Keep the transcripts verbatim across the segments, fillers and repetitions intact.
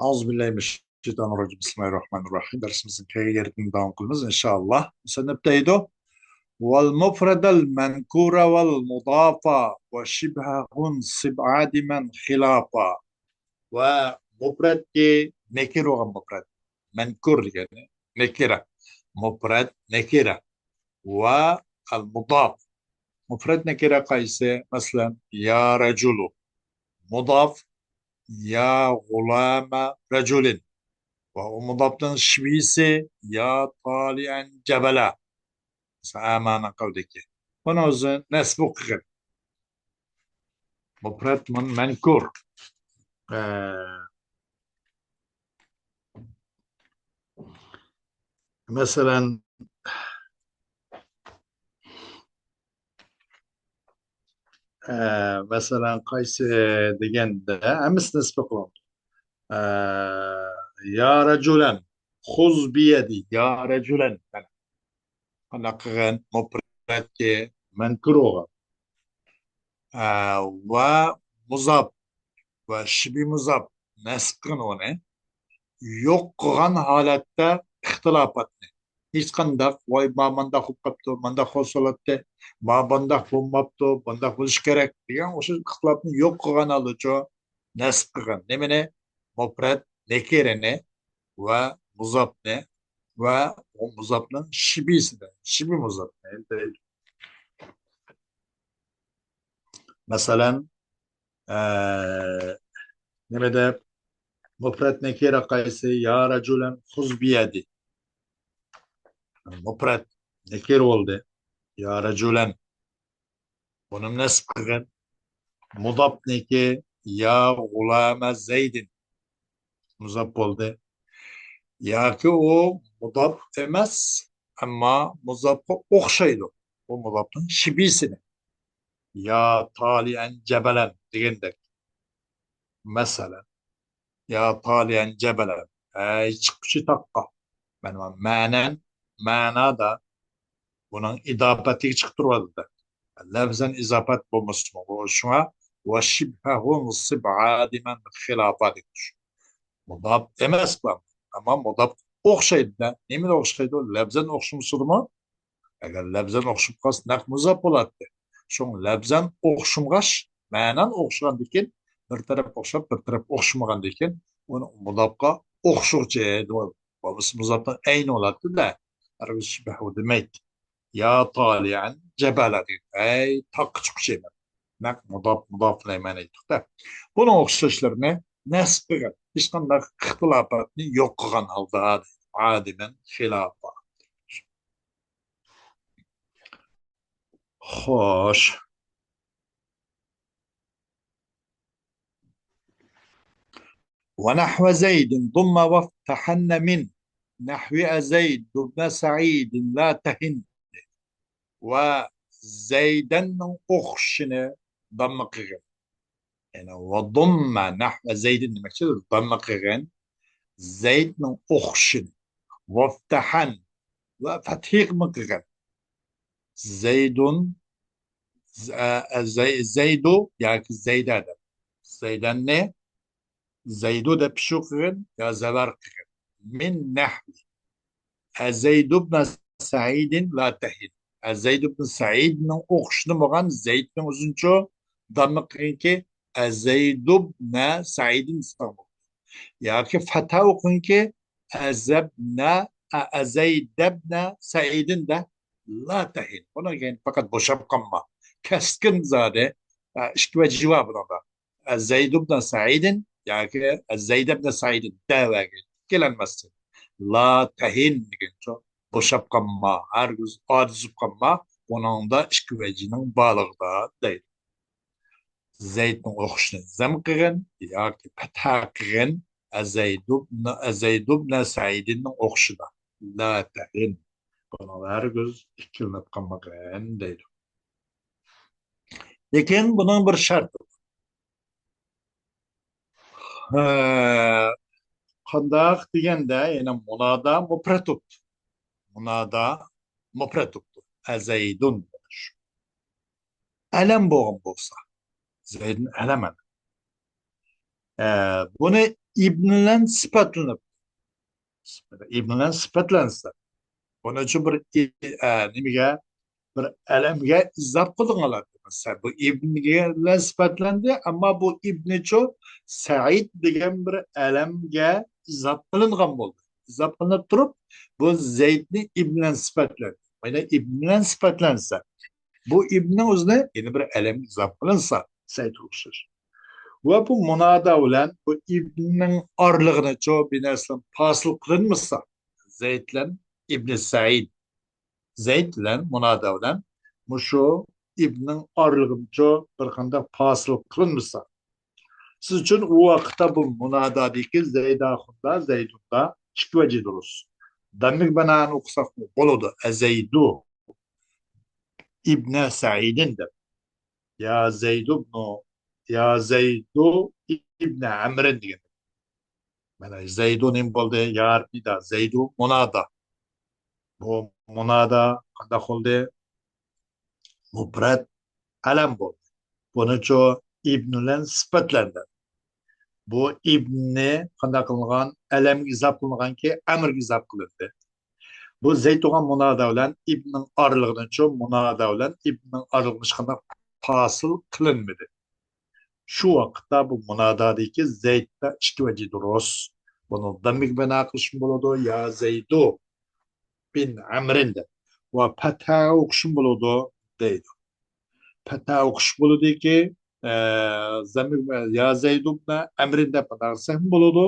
أعوذ بالله من الشيطان الرجيم. بسم الله الرحمن الرحيم. دەرسىمىزنىڭ كەلگەن يېرىدىن داۋام قىلىمىز، ئىنشائاللا. مۇسەننىپ دەيدۇ: والمفرد المنكور والمضاف وشبهه انصب عادما خلافا. ۋە مۇپرەتكى نەكىرە بولغان مۇپرەت. مەنكۇر دېگەنى نەكىرە. مۇپرەت نەكىرە. ۋە ئەل مۇداف. مۇپرەت نەكىرە قايسى؟ مەسىلەن، يا رەجۇلۇ. مۇداف، يا غۇلامە رەجۇلىن. ۋە ئۇ مۇدافنىڭ شىبىسى، يا تالىئەن جەبەلە. مەسىلەن، ئەمانىڭ قەۋلىكى. بۇنى ئۆزى نەسبۇ قىلغىن. مۇپرەت مۇن-، مەنكۇر. ئە، مەسىلەن، ئە، مەسىلەن، قايسى دېگەندە، ھەممىسى نەسب قىلىنىدۇ. ئە، يا رەجۇلەن، خۇز بىيەدى، يا رەجۇلەن. قانداق قىلغان؟ مۇپرەتكە مەنكۇر بولغان. ئە، ۋە مۇزاپ ۋە شىبى مۇزاپ نەسب قىلغان ئۇنى يوق قىلغان ھالەتتە ئىختىلاپاتنى، ھېچقانداق، ۋاي، ما مانداق بولۇپ قاپتۇ، مانداق بولسا بولاتتى، ما مانداق بولماپتۇ، مانداق بولۇشى كېرەك دېگەن ئوخشاش ئىختىلاپنى يوق قىلغان ھالىچۇ نەسب قىلغان. نېمىنى؟ مۇپرەت نەكىرىنى ۋە مۇزاپنى ۋە ئۇ مۇزاپنىڭ شىبىسىنى، شىبى مۇزاپنى دەيدۇ. مەسىلەن، ئە، نېمە دەپ؟ مۇپرەت نەكىرە قايسى؟ يا رەجۇلەن خۇز بىيەدى. مۇپرەت نەكىر بولدى. يا رەجۇلەن. بۇنى نەسب قىلغىن. مۇداپنىكى يا غۇلامە زەيدىن. مۇزاپ بولدى. ياكى ئۇ مۇداپ ئەمەس، ئەمما مۇزاپقا ئوخشايدۇ. ئۇ مۇداپنىڭ شىبىسىنى. يا تالىئەن جەبەلەن دېگەندەك. مەسىلەن، يا تالىئەن جەبەلەن، ھەي، چىققۇچى تاغقا. مەنە مەنەن، مەنادا بۇنىڭ ئىداپەتلىكى چىقىپ تۇرۇۋاتىدۇ. لەفزەن ئىزاپەت بولمىسىمۇ، بۇ شۇڭا ۋە شىبھەھۇ نۇسىب ئادىمەن خىلافا دېگەن شۇ. مۇداپ ئەمەس بۇ، ئەمما مۇداپقا ئوخشايدۇ. نېمىگە ئوخشايدۇ؟ لەفزەن ئوخشىمىسىدىمۇ؟ ئەگەر لەپزەن ئوخشىمىغاچ نەق مۇزاپ بولاتتى. شۇڭا لەپزەن ئوخشىمىغاچ، مەنان ئوخشىغاندىكىن، بىر تەرەپ ئوخشاپ، بىر تەرەپ ئوخشىمىغاندىكىن، ئۇنى مۇزاپقا ئوخشىغۇچى دېۋال. بولمىسا مۇزاپنىڭ ئەينى بولاتتى-دە. ھەرگىز شىبەھۇ دېمەيتتى. يا تالىئەن جەبەلە دېگەن. ئەي، تاغقا چىققۇچى. نەق مۇداپ، مۇداپ بىلەن مەنە ئېيتتۇق-دە. بۇنىڭ ئوخشاشلىرىنى نەسب قىلغىن. ھېچقانداق ئىختىلاپاتنى يوق قىلغان ھالدا، ئادىمەن خىلاپا. خوش. ونحو زيد ضم وافتحن من نحو زيد بن سعيد لا تهن. ۋە زەيدەننىڭ ئوخشىشىنى دامما قىلغىن. يەنى ۋە ضم نحو زيد دېمەكچى، دامما قىلغىن. زەيدنىڭ ئوخشىشىنى. وافتحن ۋە فەتھىمۇ قىلغىن. زەيدۇن، ز-، ئە، ئە، زەي-، زەيدۇ ياكى زەيدە دەپ. زەيدەننى زەيدۇ دەپ پىشۇ قىلغىن يا زەۋەر قىلغىن. من نحو. ئە، زەيدۇ بن سەئىدىن لا تەھىن. ئە، زەيدۇ بن سەئىدنىڭ ئوخشىشىدا بولغان زەيدنىڭ ئۇزۇنچۇ دامما قىلغىنكى، ئە، زەيدۇ بن سەئىدىن دېسەڭ بولىدۇ. ياكى فەتھە ئوقۇڭكى، ئەزەبنە، ئە، ئەزەيدەبنە سەئىدىن دە، لا تەھىن. بۇنىڭ كېيىن پەقەت بوشاپ قالما. كەسكىن زادى، ئە، ئىككى ۋەجى بار بۇنىڭدا. ئەزەيدۇبنە سەئىدىن ياكى ئەزەيدەبنە سەئىدىن دەۋەگە ئىككىلەنمەستىن. لا تەھىن دېگەنچۇ، بوشاپ قالما، ھەرگىز ئاجىز بولۇپ قالما، بۇنىڭدا ئىككى ۋەجىنىڭ بارلىقىدا دەيدۇ. زەيدنىڭ ئوخشىشىنى زەم قىلغىن ياكى پەتھە قىلغىن. ئەزەيدۇبنە، ئەزەيدۇبنە سەئىدىننىڭ ئوخشىشىدا. لا تەھىن. بۇنىڭدا ھەرگىز ئىككىلىنىپ قالمىغىن دەيدۇ. لېكىن بۇنىڭ بىر شەرتى بار. ھە، قانداق دېگەندە، يەنە مۇنادا مۇپرەت بوپتۇ. مۇنادا مۇپرەت بوپتۇ. ئەزەيدۇن. ئەلەم بولغان بولسا. زەيدۇن ئەلەم ئەلەم. ئە، بۇنى ئىبن بىلەن سۈپەتلىنىپ، ئىبن بىلەن سۈپەتلەنسە، بۇنىڭ ئۈچۈن بىر ئى-، ئە، نېمىگە، بىر ئەلەمگە ئىزاپ قىلىدىغانلار. مەسىلەن، بۇ ئىبن بىلەن سۈپەتلەندى، ئەمما بۇ ئىبنىچۇ سەئىد دېگەن بىر ئەلەمگە ئىزاپ قىلىنغان بولدى. ئىزاپ قىلىنىپ تۇرۇپ، بۇ زەيدنى ئىبن بىلەن سۈپەتلەندى. مانا ئىبن بىلەن سۈپەتلەنسە، بۇ ئىبننىڭ ئۆزىنى يەنە بىر ئەلەمگە ئىزاپ قىلىنسا، سەئىد ئوخشاش. ۋە بۇ مۇنادا بىلەن بۇ ئىبننىڭ ئارىلىقىنىچۇ بىنەسلەن پاسىل قىلىنمىسا، زەيد بىلەن ئىبنى سەئىد، زەيد بىلەن مۇنادا بىلەن مۇشۇ ئىبننىڭ ئارىلىقىنىچۇ بىر قانداق پاسىل قىلىنمىسا، سىز ئۈچۈن ئۇ ۋاقىتتا بۇ مۇنادادىكى زەيداخۇندا، زەيدۇندا ئىككى ۋەجى دۇرۇس. دەممىگە بىنائەن ئوقۇساقمۇ بولىدۇ. ئەزەيدۇ ئىبنە سەئىدىن دەپ. يا زەيدۇ ئىبنۇ، يا زەيدۇ ئىبنە ئەمرىن دېگەن. مانا زەيدۇ نېمە بولدى؟ يا ھەرپىدا، زەيدۇ مۇنادا. بۇ مۇنادا قانداق بولدى؟ مۇپرەت ئەلەم بولدى. بۇنىچۇ ئىبن بىلەن سۈپەتلەندى. بۇ ئىبننى قانداق قىلىنغان؟ ئەلەمگە ئىزاپ قىلىنغانكى، ئەمرگە ئىزاپ قىلىندى. بۇ زەيد بولغان مۇنادا بىلەن ئىبننىڭ ئارىلىقىنىچۇ، مۇنادا بىلەن ئىبننىڭ ئارىلىقىنى ھېچقانداق پاسىل قىلىنمىدى. شۇ ۋاقىتتا بۇ مۇنادادىكى زەيدتە ئىككى ۋەجى دۇرۇس. بۇنى دەممىگە بىنا قىلىشمۇ بولىدۇ، يا زەيدۇ بىن ئەمرىن دەپ. ۋە پەتھە ئوقۇشمۇ بولىدۇ دەيدۇ. پەتھە ئوقۇش بولىدۇكى، ئە، زەممە-، يا زەيدۇ بىن ئەمرىن دەپ ئادا قىلساقمۇ بولىدۇ.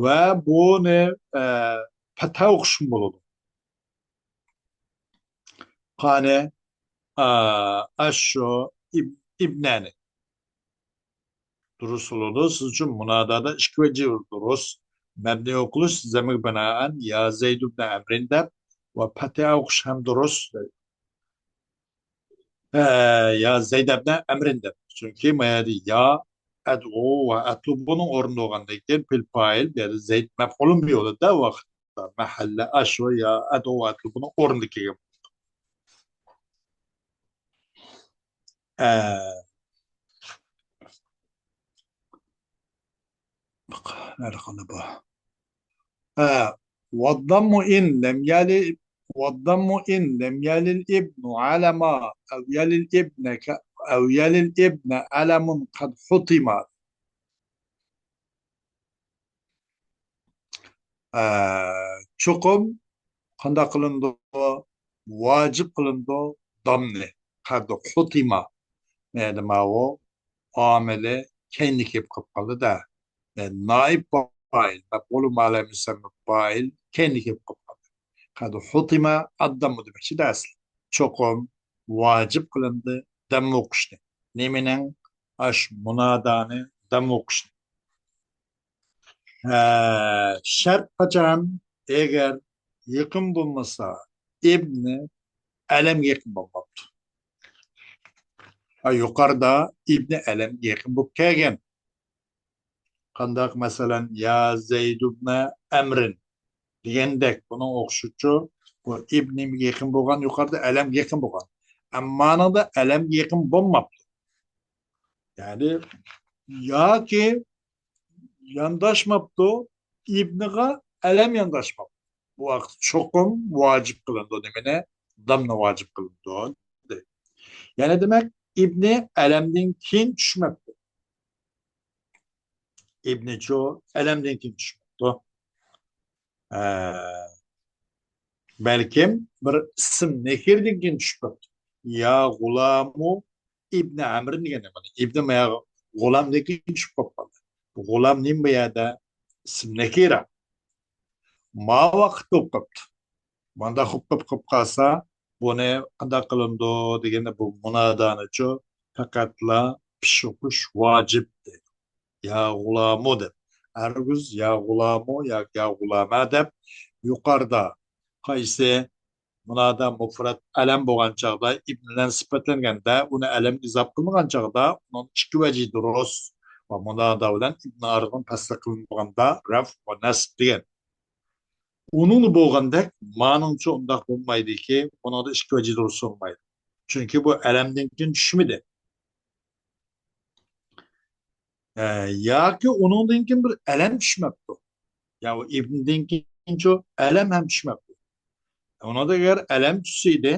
ۋە بۇنى، ئە، پەتھە ئوقۇشمۇ بولىدۇ. قانى، ئا، ئاشۇ ئىب-، ئىبنەنى. دۇرۇس بولىدۇ. سىز ئۈچۈن مۇنادادا ئىككى ۋەجى دۇرۇس. مەبنى ئوقۇلۇش زەممىگە بىنائەن يا زەيدۇ بىن ئەمرىن دەپ ۋە پەتھە ئوقۇش ھەم دۇرۇس. ئە، يا زەيد بىن ئەمرىن دەپ. چۈنكى ما يەردە يا ئەدئۇ ۋە ئەتلۇبۇنىڭ ئورنىدا بولغاندىن كېيىن پېئىل پائىل، يەنى زەيد مەپئۇلۇن بىھى بولىدۇ ۋاقىتتا. مەھەللە ئاشۇ يا ئەدئۇ ۋە ئەتلۇبۇنىڭ ئورنىدا كەلگەن. ئە، نەدە قالدى بۇ؟ ئە، والضم إن لم يلد، والضم إن لم يلد الابن علما أو يلد الابن ك-، أو يلد الابن علم قد حتم. ئە، چوقۇم قانداق قىلىنىدۇ؟ ۋاجىپ قىلىنىدۇ دامنى. قەد خۇتىما. يەنى ماۋۇ ئامىلى كەينىگە كېلىپ قالىدۇ-دە. يەنى نائىب پائىل، مەپئۇلۇ ما لەم يۇسەممە پائىل كەينىگە كېلىپ قالىدۇ. قەد خۇتىما ئادداممۇ دېمەكچىدە ئەسلى. چوقۇم ۋاجىپ قىلىندى دەممە ئوقۇشنى. نېمىنىڭ؟ ئاش مۇنادانى دەممە ئوقۇشنى. ھە، شەرت قاچان؟ ئەگەر يېقىن بولمىسا، ئىبنى ئەلەمگە يېقىن بولماپتۇ. ھە، يۇقىرىدا ئىبنى ئەلەمگە يېقىن بولۇپ كەلگەن. قانداق؟ مەسىلەن، يا زەيدۇبنە ئەمرىن دېگەندەك، بۇنىڭ ئوخشىشىچۇ، بۇ ئىبنىمگە يېقىن بولغان، يۇقىرىدا ئەلەمگە يېقىن بولغان. ئەممانىڭدا ئەلەمگە يېقىن بولماپتۇ. يەنى ياكى يانداشماپتۇ، ئىبنىغا ئەلەم يانداشماپتۇ. بۇ ۋاقىت چوقۇم ۋاجىپ قىلىنىدۇ. نېمىنى؟ دامنى ۋاجىپ قىلىنىدۇ. يەنى دېمەك، ئىبنى ئەلەمدىن كېيىن چۈشمەپتۇ. ئىبنىچۇ ئەلەمدىن كېيىن چۈشمەپتۇ. ھە. بەلكىم بىر ئىسىم نەكىردىن كېيىن چۈشۈپ قاپتۇ. يا غۇلامۇ ئىبنى ئەمرىن دېگەن. مانا ئىبنى ما غۇلامدىن كېيىن چۈشۈپ قاپ قالدى. بۇ غۇلام نېمە بۇ يەردە؟ ئىسىم نەكىرە. ما ۋاقىت بولۇپ قاپتۇ. مانداق بولۇپ قاپ قالسا، بۇنى قانداق قىلىنىدۇ دېگەندە، بۇ مۇنادانىچۇ پەقەتلا پىشۇقۇش ۋاجىپ دەيدۇ. يا غۇلامۇ دەپ. ھەرگىز يا غۇلامۇ ياكى يا غۇلامە دەپ يۇقىرىدا قايسى مۇنادا مۇپرەت ئەلەم بولغان چاغدا ئىبن بىلەن سۈپەتلەنگەندە، ئۇنى ئەلەمگە ئىزاپە قىلمىغان چاغدا ئۇنىڭ ئىككى ۋەجى دۇرۇس ۋە مۇنادا بىلەن ئىبن ئارىلىقىنى پەسلىك قىلىنمىغاندا رەف ۋە نەسب دېگەن. ئۇنىڭدا بولغاندەك، مانىڭچە ئۇنداق بولمايدۇكى، بۇنىڭدا ئىككى ۋەجى دۇرۇس بولمايدۇ. چۈنكى بۇ ئەلەمدىن كېيىن چۈشمىدى. ئە، ياكى ئۇنىڭدىن كېيىن بىر ئەلەم چۈشمەپتۇ. يا ئۇ ئىبنىدىن كېيىنچۇ ئەلەم ھەم چۈشمەپتۇ. ئۇنىڭدا ئەگەر ئەلەم چۈشسە ئىدى،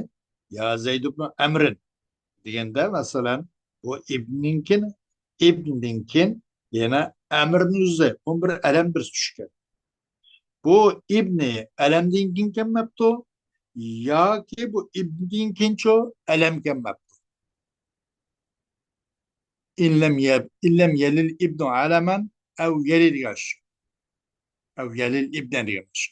يا زەيد ئىبنۇ ئەمرىن دېگەندە، مەسىلەن، بۇ ئىبنىدىن كېيىن، ئىبنىدىن كېيىن يەنە ئەمرنى ئۆزى، بۇ بىر ئەلەم بىر چۈشكەن. بۇ ئىبنى ئەلەمدىن كېيىن كەلمەپتۇ، ياكى بۇ ئىبنىدىن كېيىنچۇ ئەلەم كەلمەپتۇ. ئىللەم يە-، ئىللەم يەلىل ئىبنۇ ئەلەمەن ئەۋ يەلىل ياش. ئەۋ يەلىل ئىبنە دېگەن شۇ.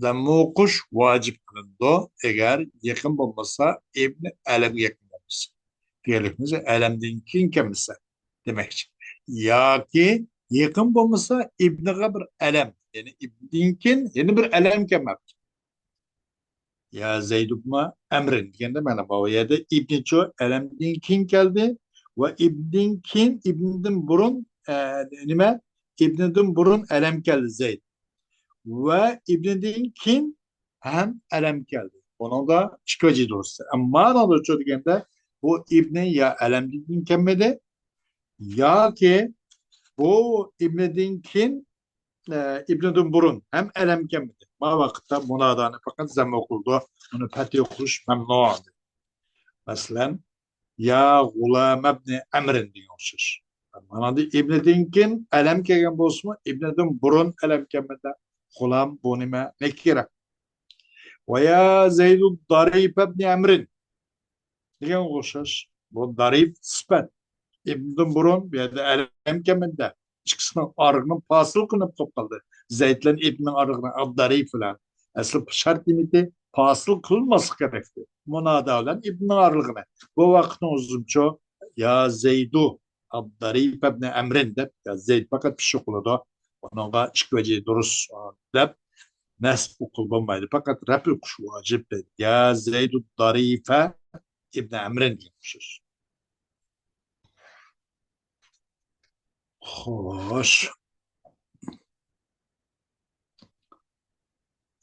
زەممە ئوقۇش ۋاجىپ قىلىنىدۇ، ئەگەر يېقىن بولمىسا ئىبنى ئەلەمگە يېقىن بولمىسا. دېگەنلىكىمىز ئەلەمدىن كېيىن كەلمىسە دېمەكچى. ياكى يېقىن بولمىسا ئىبنىغا بىر ئەلەم، يەنى ئىبنىدىن كېيىن يەنە بىر ئەلەم كەلمەپتۇ. يا زەيد ئىبنۇ ئەمرىن دېگەندە مانا بۇ يەردە ئىبنىچۇ ئەلەمدىن كېيىن كەلدى ۋە ئىبنىدىن كېيىن ئىبنىدىن بۇرۇن، ئە، نېمە؟ ئىبنىدىن بۇرۇن ئەلەم كەلدى زەيد. ۋە ئىبنىدىن كېيىن ھەم ئەلەم كەلدى. بۇنىڭدا ئىككى ۋەجى دۇرۇس. ئەمما نادۇرچۇ دېگەندە بۇ ئىبنى يا ئەلەمدىن كېيىن كەلمىدى، ياكى بۇ ئىبنىدىن كېيىن ئە، ئىبنىدىن بۇرۇن ھەم ئەلەم كەلمىدى. ما ۋاقىتتا مۇنادانى پەقەت زەممە ئوقۇلىدۇ. ئۇنى پەتھە ئوقۇش مەمنۇ. مەسىلەن، يا غۇلام ئىبنى ئەمرىن دېگەن ئوخشاش. مانا ئىبنىدىن كېيىن ئەلەم كەلگەن بولسىمۇ، ئىبنىدىن بۇرۇن ئەلەم كەلمىدى. غۇلام بۇ نېمە؟ نەكىرە. ۋە يا زەيدۇ دارىف ئىبنى ئەمرىن دېگەنگە ئوخشاش. بۇ دارىف سۈپەت. ئىبنىدىن بۇرۇن بۇ يەردە ئەلەم كەلمىدى. ئىككىسىنىڭ ئارىلىقىنى پاسىل قىلىنىپ قېلىپ قالدى. زەيد بىلەن ئىبنىنىڭ ئارىلىقىنى ئاددارىف بىلەن. ئەسلى شەرت نېمىتى؟ پاسىل قىلىنماسلىق كېرەكتى. مۇنادا بىلەن ئىبنىنىڭ ئارىلىقىنى. بۇ ۋاقىتنىڭ ئۆزىمچۇ يا زەيدۇ ئاددارىف ئىبنى ئەمرىن دەپ، يا زەيد پەقەت پېشى ئوقۇلىدۇ. ئۇنىڭغا ئىككى ۋەجى دۇرۇس دەپ نەسب ئوقۇل بولمايدۇ. پەقەت رەپ ئوقۇش ۋاجىپ دەيدۇ. يا زەيدۇ دارىفە ئىبنى ئەمرىن دېگەن سۆز. خوش.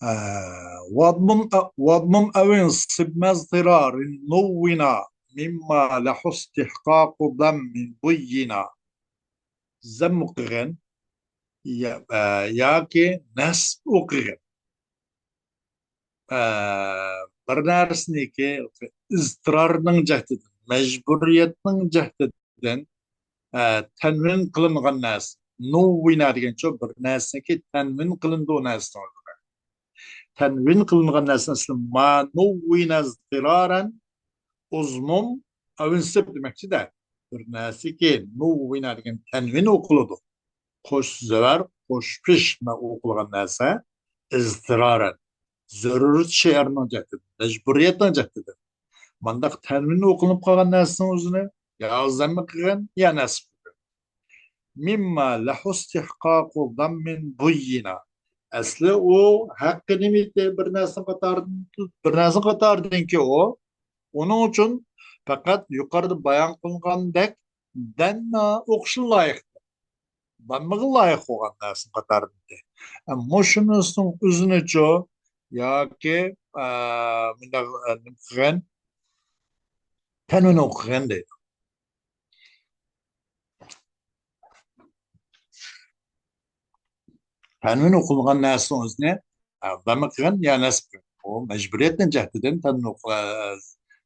ئە، ۋادمۇم، ۋادمۇم ئەۋىن سىبمەز تىرارىن نۇۋۋىنا مىمما لەھۇ ئىستىھقاقۇ دەممىن بۇييىنا. زەم ئوقۇغىن يا-، ئە، ياكى نەسب ئوقۇغىن. ئە، بىر نەرسىنىكى ئىزتىرارنىڭ جەھتىدىن، مەجبۇرىيەتنىڭ جەھتىدىن، ئە، تەنۋىن قىلىنغان نەرسە. نۇۋۋىنا دېگەنچۇ بىر نەرسىنىكى تەنۋىن قىلىنىدۇ نەرسىنىڭ ئۆزىگە. تەنۋىن قىلىنغان نەرسىنى ئەسلى ما نۇۋۋىنا ئىزتىرارەن ئۇزمۇم ئەۋىنسىب دېمەكچىدە. بىر نەرسىكى نۇۋۋىنا دېگەن تەنۋىن ئوقۇلىدۇ. قوش زەۋەر، قوش پېش بىلەن ئوقۇلغان نەرسە ئىزتىرارەن. زۆرۈرىيەت شەرتىنىڭ جەھتىدىن، مەجبۇرىيەتنىڭ جەھتىدىن. مانداق تەنۋىن ئوقۇلۇپ قالغان نەرسىنىڭ ئۆزىنى يا زەممە قىلغىن، يا نەسب قىلغىن. مىمما لەھۇ ئىستىھقاقۇ دەممىن بۇييىنا. ئەسلى ئۇ ھەققى نېمىتى؟ بىر نەرسىنىڭ قاتارىدىن، بىر نەرسىنىڭ قاتارىدىنكى ئۇ. ئۇنىڭ ئۈچۈن پەقەت يۇقىرىدا بايان قىلىنغاندەك دەممە ئوقۇشلا لايىق. دەممىگە لايىق بولغان نەرسىنىڭ قاتارىدىكى. ئە، مۇشۇنىسىنىڭ ئۆزىنىچۇ ياكى، ئە، مۇنداق، ئە، نېمە قىلغان؟ تەنۋىن ئوقۇغان دەيدۇ. تەنۋىن ئوقۇلغان نەرسىنىڭ ئۆزىنى، ئە، دەممە قىلغان يا نەسب قىلغان. ئۇ مەجبۇرىيەتنىڭ جەھتىدىن تەنۋىن ئوقۇ-، ئە،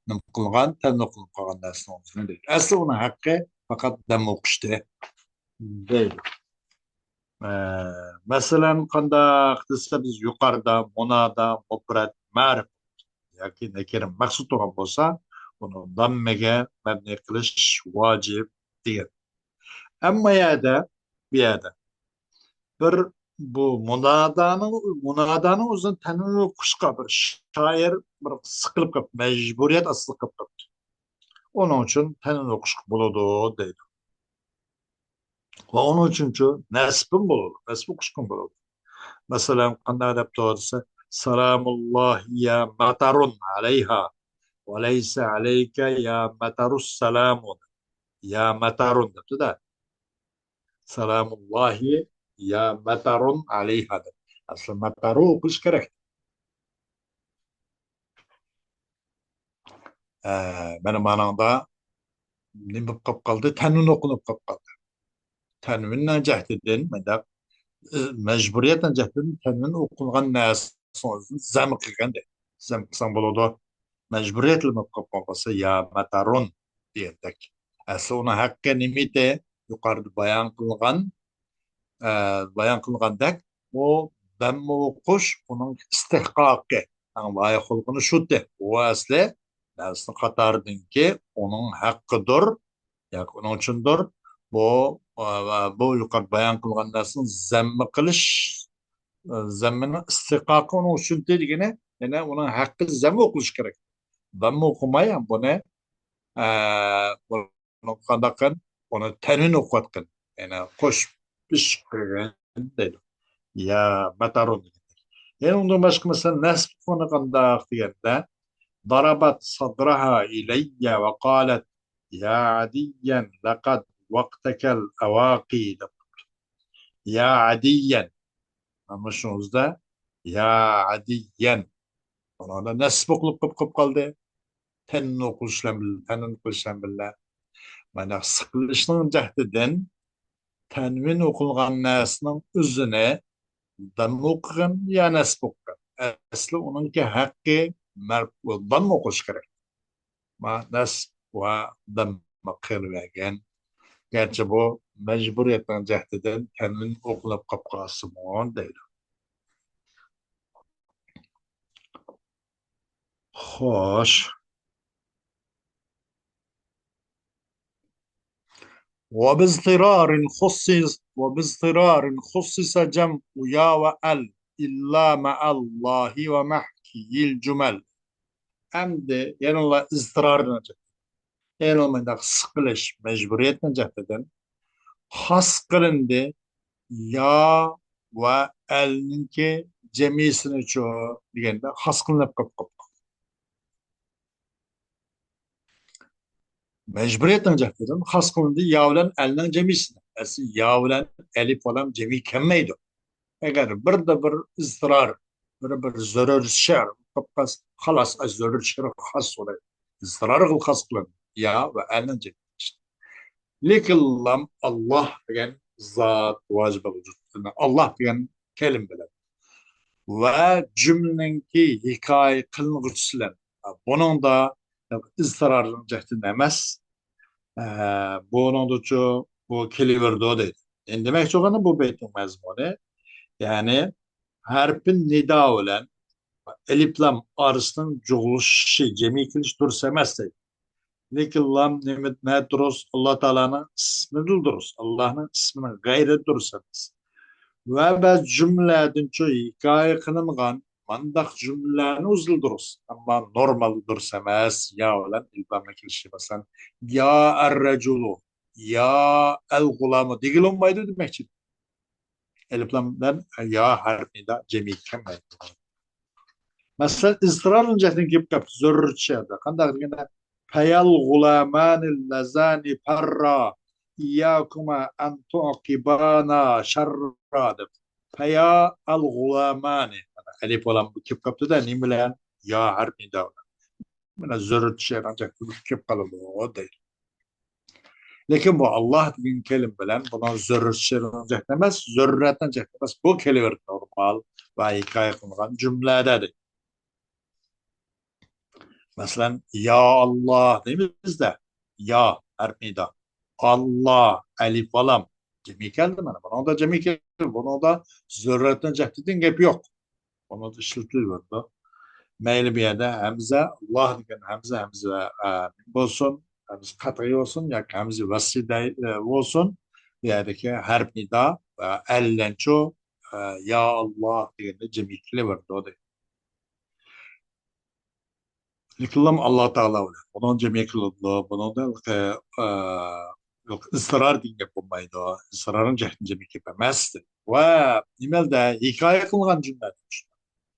نېمە قىلغان، تەنۋىن ئوقۇلۇپ قالغان نەرسىنىڭ ئۆزىنى دەيدۇ. ئەسلى ئۇنىڭ ھەققى پەقەت دەممە ئوقۇشتى. دەيدۇ. ئە، مەسىلەن، قانداق دېسە، بىز يۇقىرىدا مۇنادا، مۇپرەت، مەرىپ ياكى نەكىرە مەخسۇس تۇرغان بولسا، ئۇنى داممىگە مەبنى قىلىش ۋاجىپ دېگەن. ئەمما يەردە، بۇ يەردە بىر بۇ مۇنادانىڭ، مۇنادانىڭ ئۆزىنى تەنۋىن ئوقۇشقا بىر شائىر بىر سىقىلىپ قاپتۇ، مەجبۇرىيەت ئاستىدا قېلىپ قاپتۇ. ئۇنىڭ ئۈچۈن تەنۋىن ئوقۇشقا بولىدۇ دەيدۇ. ۋە ئۇنىڭ ئۈچۈنچۇ نەسبىم بولىدۇ، نەسب ئوقۇشقىمۇ بولىدۇ. مەسىلەن، قانداق دەپتۇ دېسە، سالامۇللاھى يا مەتەرۇن ئەلەيھا، ۋە لەيسە ئەلەيكە يا مەتەرۇس سالامۇ، يا مەتەرۇن دەپتۇ-دە. سالامۇللاھى يا مەتەرۇن ئەلەيھا دەپ. ئەسلى مەتەرۇ ئوقۇش كېرەك. ئە، مانا مانىڭدا نېمە بولۇپ قاپ قالدى؟ تەنۋىن ئوقۇلۇپ قاپ قالدى. تەنۋىننىڭ جەھىتىدىن، مۇنداق، ئى، مەجبۇرىيەتنىڭ جەھىتىدىن تەنۋىن ئوقۇلغان نەرسىنىڭ ئۆزىنى زەم قىلغان دەيدۇ. زەم قىلساڭ بولىدۇ. مەجبۇرىيەتلىمە قىلىپ قالسا، يا مەتەرۇن دېگەندەك. ئەسلى ئۇنىڭ ھەققى نېمە ئىدى؟ يۇقىرىدا بايان قىلغان، ئە، بايان قىلغاندەك، ئۇ دەممە ئوقۇش ئۇنىڭ ئىستىھقاقى، ئەڭ لايىق بولغىنى شۇتى. ئۇ ئەسلى نەرسىنىڭ قاتارىدىنكى ئۇنىڭ ھەققىدۇر، ياكى ئۇنىڭ ئۈچۈندۇر. بۇ، ئە، بۇ يۇقىرىدا بايان قىلغان نەرسىنى زەممە قىلىش، ئە، زەممىنىڭ ئىستىھقاقى ئۇنىڭ ئۈچۈنتى دېگىنى، يەنى ئۇنىڭ ھەققى زەممە ئوقۇلۇشى كېرەك. دەممە ئوقۇماي، بۇنى، ئە، بۇنى قانداق قىلغان؟ بۇنى تەنۋىن ئوقۇۋاتقان. يەنى قوشۇپ ئىش قىلغان دەيدۇ. يا مەتەرۇن. يەنە ئۇندىن باشقا، مەسىلەن، نەسب ئۇقۇمى قانداق دېگەندە، ضربت صدرها إلي وقالت يا عديا لقد وقتك الأواقي دەپ. يا عديا. مانا شۇنىڭدا يا عديا. بۇنىڭدا نەسب ئوقۇلۇپ قېلىپ قالدى. تەنۋىن ئوقۇلۇش بىلەن بىللە، تەنۋىن قىلىش بىلەن بىللە. مانا سىقىلىشنىڭ جەھىتىدىن تەنۋىن ئوقۇلغان نەرسىنىڭ ئۆزىنى دەممە ئوقۇغىن يا نەسب ئوقۇغىن. ئەسلى ئۇنىڭكى ھەققى مەرپ-، دەممە ئوقۇش كېرەك. ما نەسب ۋە دەممە قىلىۋەرگەن. گەرچە بۇ مەجبۇرىيەتنىڭ جەھىتىدىن تەنۋىن ئوقۇلۇپ قاپ قالسىمۇ دەيدۇ. خوش. وباضطرار خصص، وباضطرار خصص جمع يا وأل إلا مع الله ومحكي الجمل. ئەمدى يەنىلا ئىزتىرارنىڭ جەھىتىدىن، يەنىلا مۇنداق سىقىلىش، مەجبۇرىيەتنىڭ جەھىتىدىن خاس قىلىندى. يا ۋە ئەلنىڭكى جەمئىيسىنىچۇ دېگەندە خاس قىلىنىپ قېلىپ قاپتۇ. مەجبۇرىيەتنىڭ جەھىتىدىن خاس قىلىندى يا بىلەن ئەلنىڭ جەمئىيسىنى. ئەسلى يا بىلەن ئەلىپ ۋە لام جەمئىي كەلمەيدۇ. ئەگەر بىردە بىر ئىزتىرار، بىر، بىر زۆرۈر شەر، خالاس، زۆرۈر شەر خاس بولىدۇ. ئىزتىرار خىل خاس قىلىندى. يا ۋە ئەلنىڭ جەمئىيسى. لېكىن لام، ئاللاھ دېگەن زات ۋاجىب ۋۇجۇد. ئاللاھ دېگەن كەلىمە بىلەن. ۋە جۈملىنىڭكى ھېكايە قىلىنغۇچىسى بىلەن. بۇنىڭدا ئىزتىرارنىڭ جەھىتىدىن ئەمەس. ئە، بۇنىڭدىچۇ بۇ كېلىۋېرىدۇ دەيدۇ. ئەمدى دېمەكچى بولغىنى بۇ بەيتنىڭ مەزمۇنى، يەنى ھەرپى نىدا بىلەن ئەلىپ لام ئارىسىنىڭ جۇغلىشىشى، جەمئىي كېلىشى دۇرۇس ئەمەس دەيدۇ. لېكىن لام نېمە، نە دۇرۇس؟ ئاللاھ تائالانىڭ ئىسمىدىلا دۇرۇس. ئاللاھنىڭ ئىسمىنىڭ غەيرى دۇرۇس ئەمەس. ۋە بەزى جۈملىلەردىنچۇ ھېكايە قىلىنغان مانداق جۈملىلەرنى ئۆزىلا دۇرۇس. ئەمما نورمال دۇرۇس ئەمەس. يا بىلەن ئەلىپ لامنىڭ كېلىشى، مەسىلەن، يا ئەررەجۇلۇ، يا ئەلغۇلامۇ دېگىلى بولمايدۇ دېمەكچى. ئەلىپ لام بىلەن يا ھەرپى نىدا جەمئىي كەلمەيدۇ. مەسىلەن، ئىزتىرار جەھەتتىن كېلىپ قاپتۇ، زۆرۈرچە. قانداق دېگەندە، فيا الغلامان اللذان فرا إياكما أن تعقبانا شرا دەپ. فيا الغلامان. ئەلىپ ۋە لام كېلىپ قاپتۇ-دە، نېمە بىلەن؟ يا ھەرپى نىدا بىلەن. مانا زۆرۈرچە جەھەتتىن كېلىپ قالىدۇ دەيدۇ. لېكىن بۇ ئاللاھ دېگەن كەلىمە بىلەن بۇنىڭ زۆرۈرچە جەھەتتىن ئەمەس، زۆرۈرەتنىڭ جەھەتتىن ئەمەس، بۇ كېلىۋېرىدۇ نورمال ۋە ھېكايە قىلىنغان جۈملىلەردە دەيدۇ. مەسىلەن، يا ئاللاھ دەيمىز-دە، يا ھەرپى نىدا، ئاللاھ، ئەلىپ ۋە لام جەمئىي كەلدى. مانا بۇنىڭدا جەمئىي كەلدى، بۇنىڭدا زۆرۈرەتنىڭ جەھىتىدىن گەپ يوق. ئۇنىڭدا ئىشلىتىلىۋېرىدۇ. مەيلى بۇ يەردە ھەمزە، ئاللاھ دېگەن ھەمزە، ھەمزە، ئە، بولسۇن، ھەمزە قەتئىي بولسۇن ياكى ھەمزە ۋەسلى دەي-، ئە، بولسۇن، بۇ يەردىكى ھەرپ نىدا، ئە، ئەللەنچۇ، ئە، يا ئاللاھ دېگەندە جىمى كېلىۋېرىدۇ دەيدۇ. لېكىنلام ئاللاھ تائالا بىلەن. بۇنىڭ جىمى كېلىدۇ. بۇنىڭدا، ئە، ئە، يوق، ئىزتىرار دېگەن گەپ بولمايدۇ. ئىزتىرارنىڭ جەھدىن جىمى گەپ ئەمەس. ۋە نېمەلدە ھېكايە قىلغان جۈملە.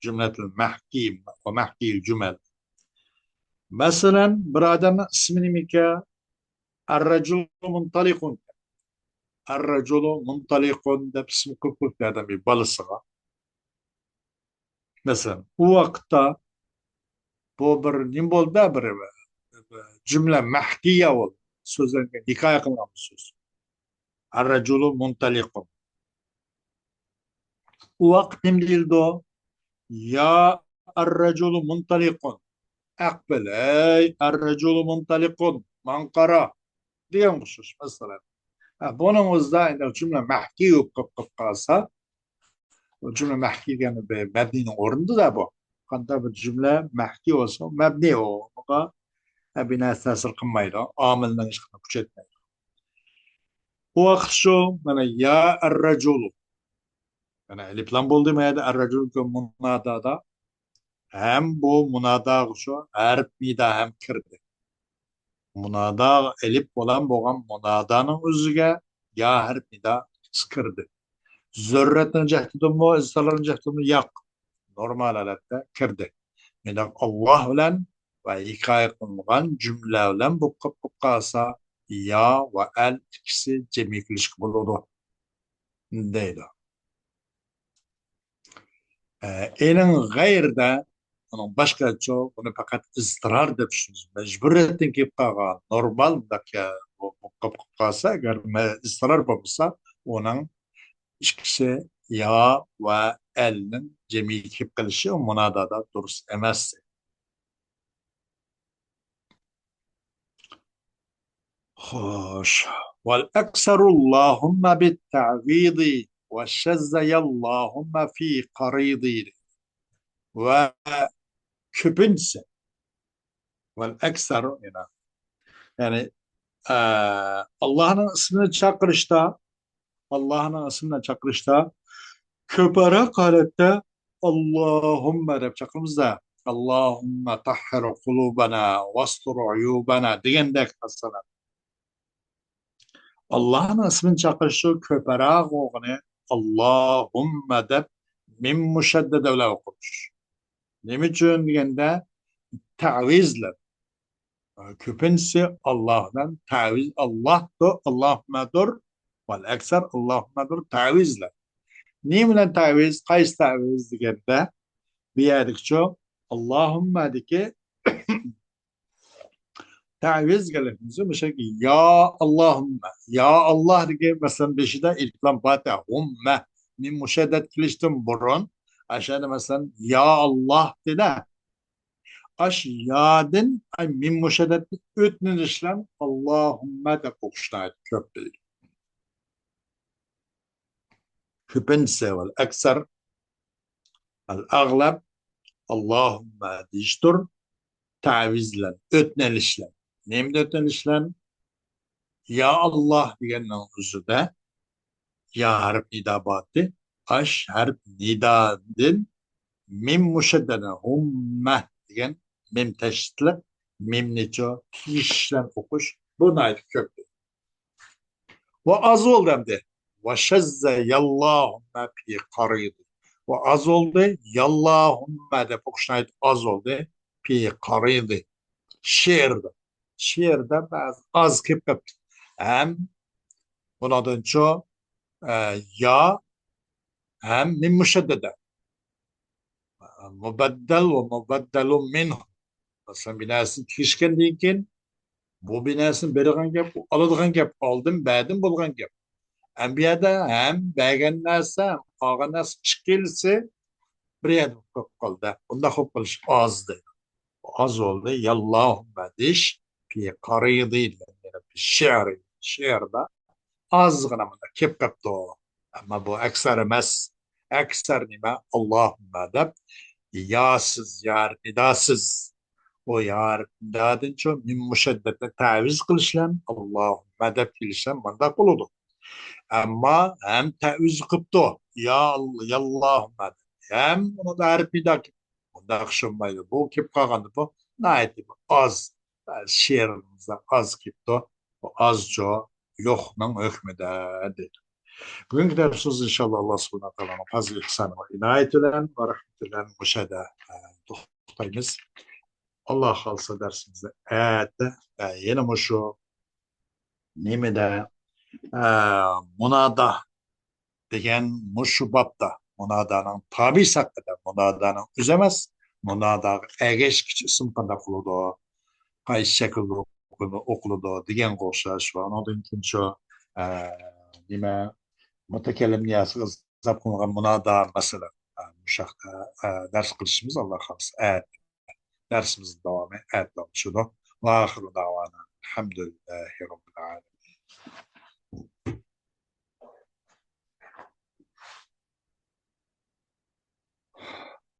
جۈملەتىل مەھكىم ۋە مەھكىل جۈمەل. مەسىلەن، بىر ئادەمنىڭ ئىسمى نېمىكەن؟ ئەررەجۇلۇ مۇنتالىقۇن. ئەررەجۇلۇ مۇنتالىقۇن دەپ ئىسىم قويۇپ قويۇپتۇ ئادەم بىر بالىسىغا. مەسىلەن، ئۇ ۋاقىتتا بۇ بىر نېمە بولدى؟ بىر، بىر جۈملە مەھكىيە بولدى. سۆزلەنگەن، ھېكايە قىلغان بىر سۆز. ئەررەجۇلۇ مۇنتەلىقۇن. ئۇ ۋاقىت نېمە دېيىلىدۇ؟ يا ئەررەجۇلۇ مۇنتەلىقۇن. ئەقبىل، ئەي ئەررەجۇلۇ مۇنتەلىقۇن، ماڭا قارا، دېگەن ئوخشاش مەسىلە. ھە، بۇنىڭ ئۆزىدە ئەندى جۈملە مەھكىي بولۇپ قېلىپ قالسا، جۈملە مەھكىي دېگەن بىر مەبنىينىڭ ئورنىدا بۇ. قانداق بىر جۈملە مەھكىي بولسا، مەبنىي ئۇنىڭغا بىنا تەسىر قىلمايدۇ، ئامىلنىڭ ھېچقانداق كۈچ يەتمەيدۇ. بۇ ۋاقىت شۇ، مانا، يا ئەررەجۇلۇ. مانا، ئەلىپلام بولدى، ما يەردە ئەررەجۇلۇ مۇنادادا. ھەم بۇ مۇناداغا شۇ ھەرپ نىدا ھەم كىردى. مۇنادا ئەلىپ بىلەن بولغان مۇنادانىڭ ئۆزىگە يا ھەرپ نىدا كىردى. زۆرۈرەتنىڭ جەھىتىدىنمۇ، ئىزھارنىڭ جەھىتىدىنمۇ ياق. نورمال ھالەتتە كىردى. مۇنداق ئاللاھ بىلەن ۋە ھېكايە قىلىنغان جۈملە بىلەن بولۇپ قالسا، يا ۋە ئەل ئىككىسى جەمئىي قىلىشقا بولىدۇ، دەيدۇ. ئە، ئېنىڭ غەيرىدە، ئۇنىڭ باشقىچە، بۇنى پەقەت ئىزتىرار دەپ چۈشىنىمىز. مەجبۇرىيەتتىن كېلىپ قالغان، نورمال مۇنداق، ئە، بۇ، بۇ قىلىپ قالسا، ئەگەر مە-، ئىزتىرار بولمىسا، ئۇنىڭ ئىككىسى يا ۋە ئەلنىڭ جەمئىي كېلىپ قېلىشى ئۇ مۇنادادا دۇرۇس ئەمەس. خوش. والأكثر اللهم بالتعويض وشذ يا اللهم في قريض. ۋە كۆپىنچىسى. والأكثر، يەنى، يەنى، ئە، ئاللاھنىڭ ئىسمىنى چاقىرىشتا، ئاللاھنىڭ ئىسمىنى چاقىرىشتا كۆپرەك ھالەتتە ئاللاھۇممە دەپ چاقىرىمىز-دە. ئاللاھۇممە تەھھىر قۇلۇبەنا ۋەستۇر ئۇيۇبەنا دېگەندەك، مەسىلەن. ئاللاھنىڭ ئىسمىنى چاقىرىشى كۆپرەك بولغىنى ئاللاھۇممە دەپ مىم مۇشەددەدە بىلەن ئوقۇلۇش. نېمە ئۈچۈن دېگەندە، تەئۋىزلەر. كۆپىنچىسى ئاللاھ بىلەن تەئۋىز، ئاللاھتۇر، ئاللاھۇممەدۇر، ۋەل ئەكسەر ئاللاھۇممەدۇر تەئۋىزلەر. نېمە بىلەن تەئۋىز؟ قايسى تەئۋىز دېگەندە، بۇ يەردىكىچۇ، ئاللاھۇممەدىكى تەئۋىز دېگەنلىكىمىز مۇشۇ يا ئاللاھۇممە، يا ئاللاھ دېگەن، مەسىلەن، بېشىدا ئېلىپلام بار، ھۇممە، مىم مۇشەددەت كېلىشتىن بۇرۇن، ئاشۇ يەردە، مەسىلەن، يا ئاللاھ دېدى. ئاش يادىن، ئاي، مىم مۇشەددەتنى ئۆتنىلىشلەن ئاللاھۇممە دەپ ئوقۇشلار كۆپ دەيدۇ. كۆپىنچىسى، ۋەل ئەكسەر، ئەل ئەغلەب، ئاللاھۇممە دېيىشتۇر، تەئۋىزلەن، ئۆتنىلىشلەن. نېمىدە ئۆتنىلىشلەن؟ يا ئاللاھ دېگەننىڭ ئۆزىدە يا ھەرپ نىدا بارتى. ئاش ھەرپ نىدادىن مىم مۇشەددەدە ھۇممە دېگەن مىم تەشدىدلىق مىمنىچۇ تىيىشلەن ئوقۇش بۇ ناھايىتى كۆپ. ۋە ئاز بولدى ئەمدى. ۋە شەززە ياللاھۇممە پى قارىدى. ۋە ئاز بولدى. ياللاھۇممە دەپ ئوقۇش ناھايىتى ئاز بولدى. پى قارىدى. شېئىردا. شېئىردا بەزى ئاز كېلىپ قاپتۇ. ھەم بۇنىڭدىنچۇ، ئە، يا ھەم مىم مۇشەددەدە. مۇبەددەل ۋە مۇبەددەلۇ مىنھۇ. مەسىلەن، بىر نەرسىنى تىكىشكەندىن كېيىن، بۇ بىر نەرسىنى بېرىدىغان گەپ، ئالىدىغان گەپ، ئالدىن، بەدىن بولغان گەپ. ئەمما بۇ يەردە ھەم بەرگەن نەرسە، ھەم ئالغان نەرسە ئىككىلىسى بىر يەردە بولۇپ قالدى. بۇنداق بولۇپ قېلىش ئاز دەيدۇ. ئاز بولدى. ياللاھۇممە دېيىش پى قارىدى دېگەن، يەنى پى شېئىرى، شېئىردا ئازغىنا مۇنداق كېلىپ قاپتۇ. ئەمما بۇ ئەكسەر ئەمەس. ئەكسەر نېمە؟ ئاللاھۇممە دەپ ياسىز، يا نىداسىز. ئۇ يا نىدادىنچۇ مىم مۇشەددەتنى تەئۋىز قىلىشلەن، ئاللاھۇممە دەپ كېلىشلەن مۇنداق بولىدۇ. ئەمما ھەم تەئۋىز قىپتۇ، يا، ياللاھۇممە دەپ، ھەم ئۇنىڭدا ھەرپ نىدا كېلىپ، مۇنداق ئىش بولمايدۇ. بۇ كېلىپ قالغاندا بۇ ناھايىتى ئاز، شېئىرىمىزدا ئاز كېلىپتۇ. بۇ ئازچۇ، يوقنىڭ ھۆكمىدە دەيدۇ. بۈگۈنكى دەرسىمىز ئىنشاللا ئاللا سۇبھانەھۇ ۋە تائالانىڭ پەزلى ئىھسانى ۋە ئىنايىتى بىلەن ۋە رەھمىتى بىلەن مۇشۇ يەردە، ئە، توختايمىز. ئاللا خالىسا دەرسىمىزدە ئەتە، ئە، يەنە مۇشۇ نېمىدە، ئە، مۇنادا دېگەن مۇشۇ بابتا مۇنادانىڭ تابىسى ھەققىدە، مۇنادانىڭ ئۆزى ئەمەس، مۇناداغا ئەگەشكۈچى ئىسىم قانداق بولىدۇ، قايسى شەكىلدە ئوقۇلىدۇ، ئوقۇلىدۇ دېگەنگە ئوخشاش ۋە ئۇنىڭدىن كېيىن شۇ، ئە، نېمە، مۇتەكەللىم نىياسىغا ئىزاپ قىلىنغان مۇنادا، مەسىلەن، مۇشۇ ھەقتە دەرس قىلىشىمىز، ئاللا خالىسا، ئەتە. دەرسىمىزنىڭ داۋامى ئەتە داۋاملىشىدۇ. ۋاخىرۇ داۋانا ئەلھەمدۇلىللاھى رەببىل ئالەمىن.